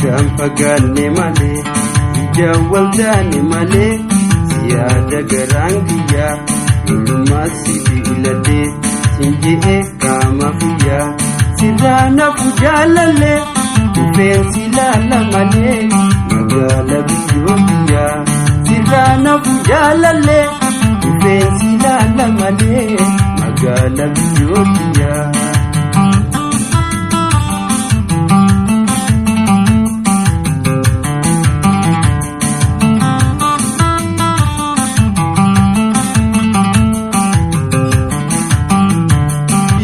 Addaan fagaanne malee ijaan wal taane malee si yaada garaan kiyyaa lolummaa si filadhee sin je'ee qaama kiyyaa sirraa nafu jaalallee dhufeen si laala malee magaala biyyoo kiyyaa sirraa nafu jaalallee dhufeen si laala malee magaala biyyoo kiyyaa.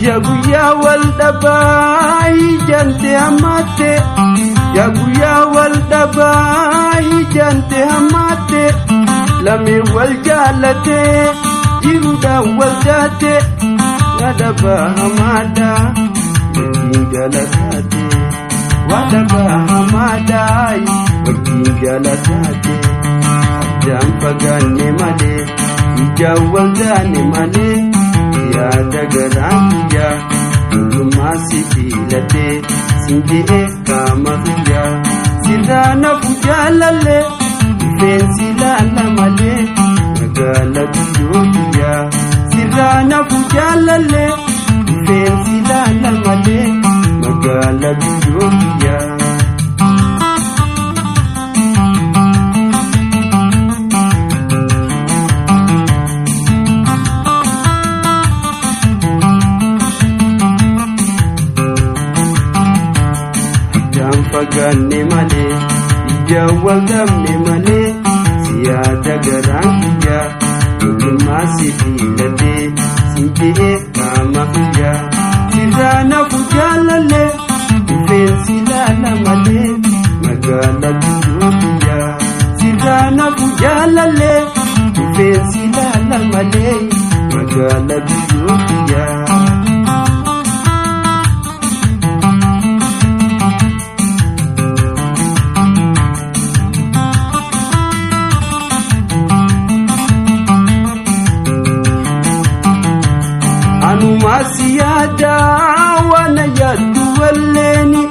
Yaa guyyaa wal dhabaa ijante hammaate yaa guyyaa wal dhabaa ijante hammaate lamee wal jaalate jiruudhaan wal taate wadhabaa hamaadha wajjin jalataate wadhabaa hamaadha wajjin jalataate addaan fagaanne malee ijaan wal taane malee. Yaada garaan kiyyaa lolummaa si filadhee sin je'ee qaama kiyyaa sirraa nafu jaalallee dhufeen si laala malee magaala biyyoo kiyyaa sirraa nafu jaalallee dhufeen si laala malee magaala biyyoo kiyyaa. Addaan fagaanne malee ijaan wal dhabne malee si yaada garaan kiyyaa lolummaa si filadhee sin je'ee qaama kiyyaa sirraa nafu jaalallee dhufeen si laala malee magaala biyyoo kiyyaa sirraa nafu jaalallee dhufeen si laala malee magaala biyyoo kiyyaa. Anumaa si yaada waan yaaddu walleeni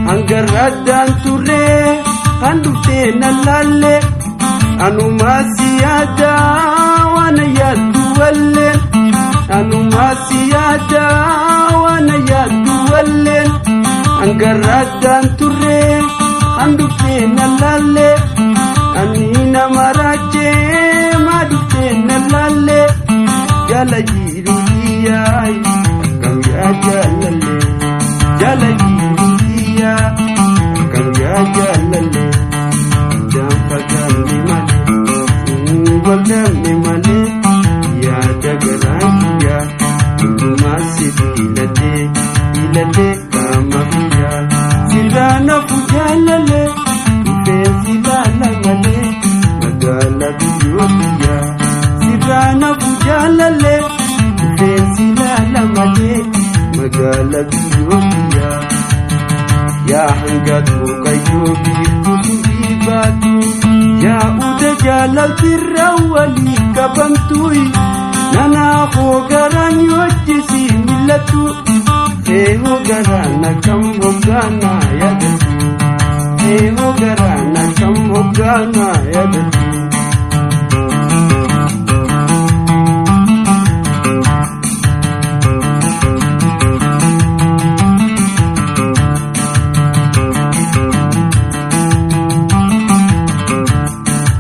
hangarra addaan turree kan dhuftee na laalle. Anumaa si yaada waan yaaddu walleen anumaa si yaada waan yaaddu walleen hangarra addaan turree kan dhuftee na laalle. Ani nama raajee maa dhuftee na laalle jaala jiru kiyyaa akkam yaa jaalallee jaala jiru kiyyaa akkam yaa jaalallee addaan fagaanne malee wal dhabne malee yaada garaan kiyyaa lolummaa si filadhee filadhee qaama kiyyaa sirraa nafu jaalallee dhufeen si laala malee magaala biyyoo kiyyaa sirraa nafu jaalallee dhufeen si laala malee magaala biyyoo kiyyaa. Yaa hangatu kayyoo biiftuu baatu yaa uda jaalaltirra walii qabamtuuyi nanaa hoo garaan hojjisi mil'atu eehoo garaan akkam hoggaanaa yaadatu eehoo garaan akkam hoggaanaa yaadatu.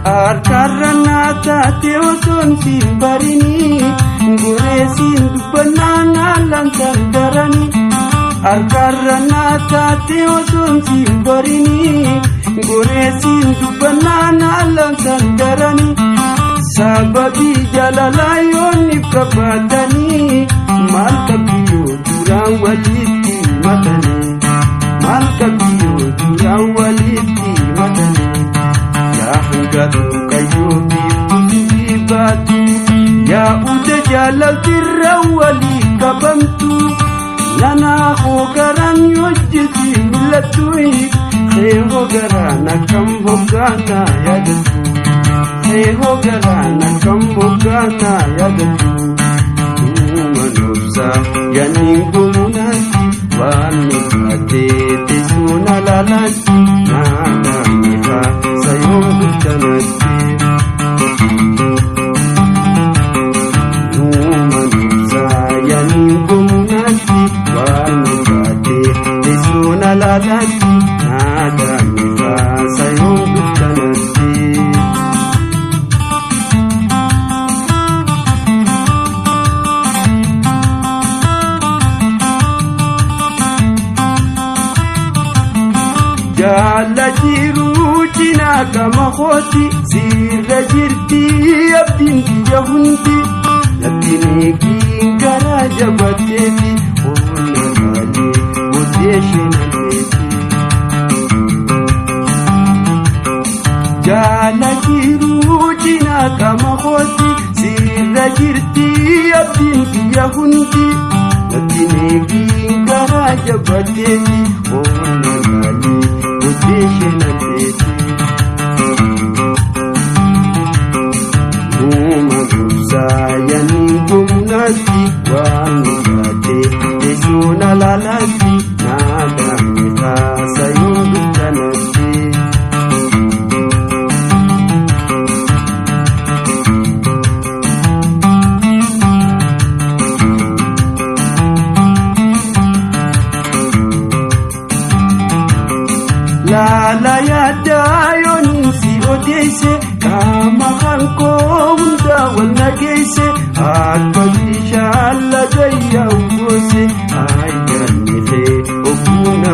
Harkarra naa taate osoon siin barinii goree siin dubbannaa naalaan daranii. Harkarra naa taate osoon siin barinii goree siin dubbannaa naalaan daranii. Sababii jaalalaa yoonni qabaatanii maal qabiyyoo duraan walitti matanii maal qabiyyoo duraan walitti matanii. Yaa hangatu kayyoo biiftuu baatu yaa uda jaalaltirra walii qabamtu nanaa hoo garaan hojjeti mil'attu eehoo garaan akkam hoggaanaa yaadatu eehoo garaan akkam hoggaanaa yaadatu. Uumaan obsaa yaaniin gomunaatti waan nu taatee teessoon alaalaatti. dhuftanatti. Nuuma nuubsaa yaaniin gomunatti waan nu taate teessoon alaalatti naadaan faasa yoom dhuftanatti. Jaalla jiruu cinaa gama kooti sirra jirti abdiin biyya hundi natti neegiin garaa jabaatteeti humna laalee booddee isheen. Jaalla jiruu cinaa gama kooti sirra jirti abdiin biyya hundi natti neegiin garaa jabaatteeti humna laalee booddee isheen anteeti. Nuuma gubsaa yaaniin gomnaatti waan nu taate teessoon alaalatti naadaan faasa yoom dhuftanatti. Laala yaaddaa yoon si odeesse qaama hankoo hundaa wal nageesse akka bishaan laga yaa'u goose ayyaanni kee oguu na.